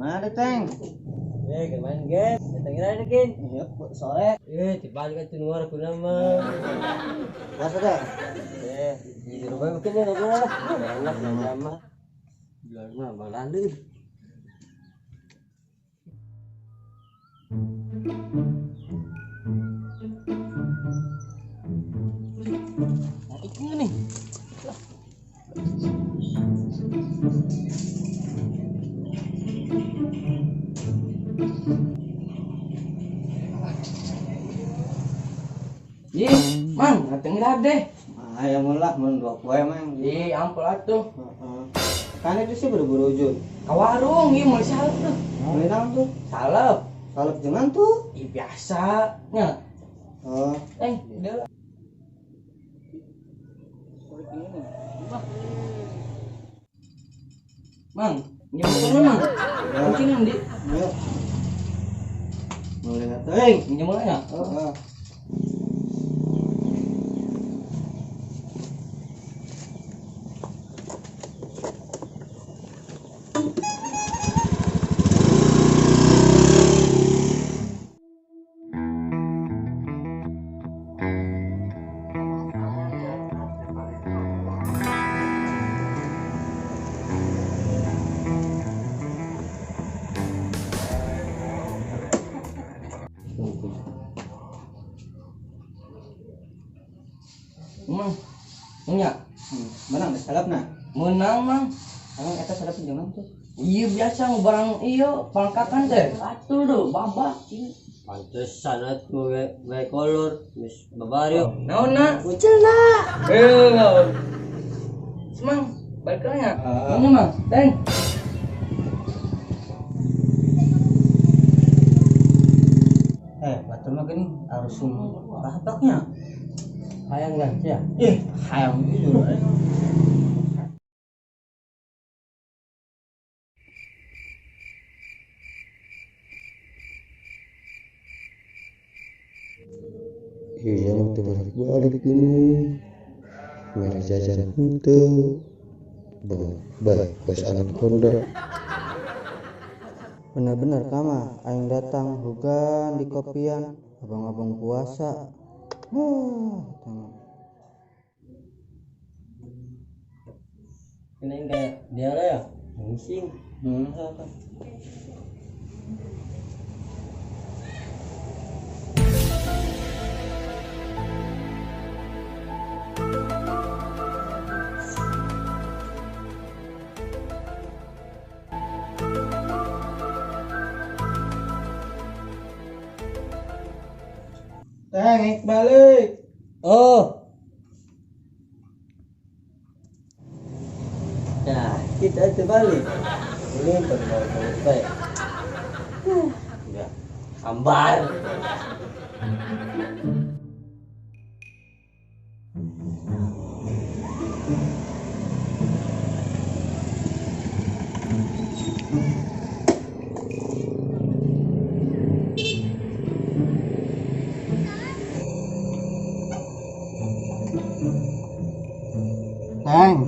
Mana Teng? Eh, main game. Datang kira kin. Iya, sore. Eh, dibalik ke luar aku nama. Puasa deh. Eh, di rumah mungkin ya ngobrol lah. Enak sama. Biar mah balalu. Nah, itu nih. Ih, Mang, ngateng deh. Ayam lah, mun dua poe mang. Ih, ampel atuh. Heeh. Kan itu sih buru-buru ujung. Ka warung ieu meuli salep tuh. Beli naon tuh? Salep. Salep jangan tuh. Ih, biasa nya. Oh. Eh, udah. Mang, nyemul Mang. Mungkin nanti. Ayo. Mulai ngateng. Nyemul nya. Heeh. Mang, nya. Menang deh salep nah. Menang, Mang. Emang eta salep jangan tuh. Iya biasa mau barang iya pangkakan teh. Atul tuh, babak. Pantesan atuh we we kolor geus babario. Naon na? Kucil na. Eh, naon. Semang, balik nya. Mana, Mang? Teng. Eh, batur mah gini harus babaknya. Hayang kan sia. Ih, hayang jujur. Iya, waktu balik-balik ini. Merah jajan henteu. Baik, kos anak Honda. Benar-benar kama aing datang hugan di kopian abang-abang puasa. Huh, tangan. Ini kayak dia lah ya. Ngising. Apa? Teng, balik. Oh. Nah, kita terbalik. Ini baru baik. Ya, ambar. Teng.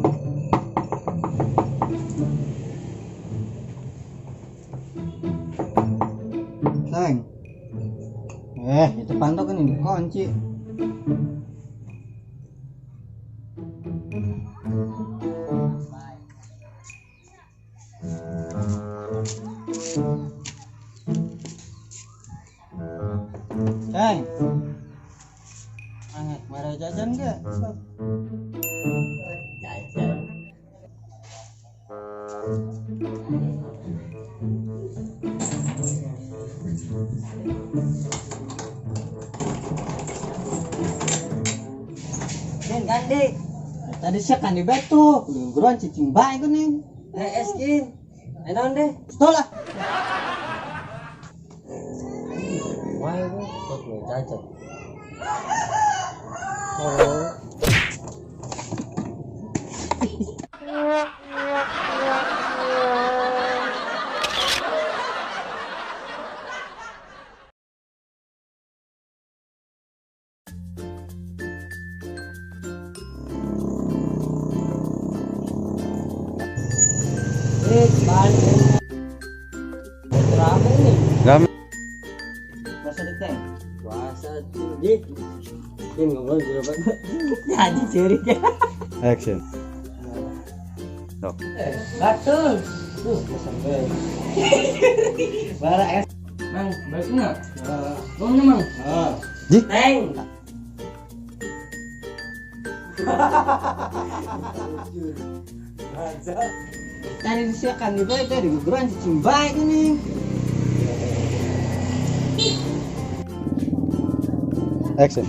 Teng. Eh, itu pantok kan ini kunci. Teng. Anget, marah jajan gak? Jajan. Kin kandi. Tadi siya kandi beto, guruan cicing bae kuning. Eh, es kin. Enon deh. Stop lah. Wah, kok mau jajan. Oh. Eh, balik. Rame nih. Rame. Puasa diteng. Puasa tuh di. Ini ngobrol di rumah. Haji curi. Action. Sok. Gatul. Tuh, sampai. Bara es. Mang, balik na. Gong na mang. Ji. Teng. Tadi disiakan di baik tadi guguran cicing baik ini. Action.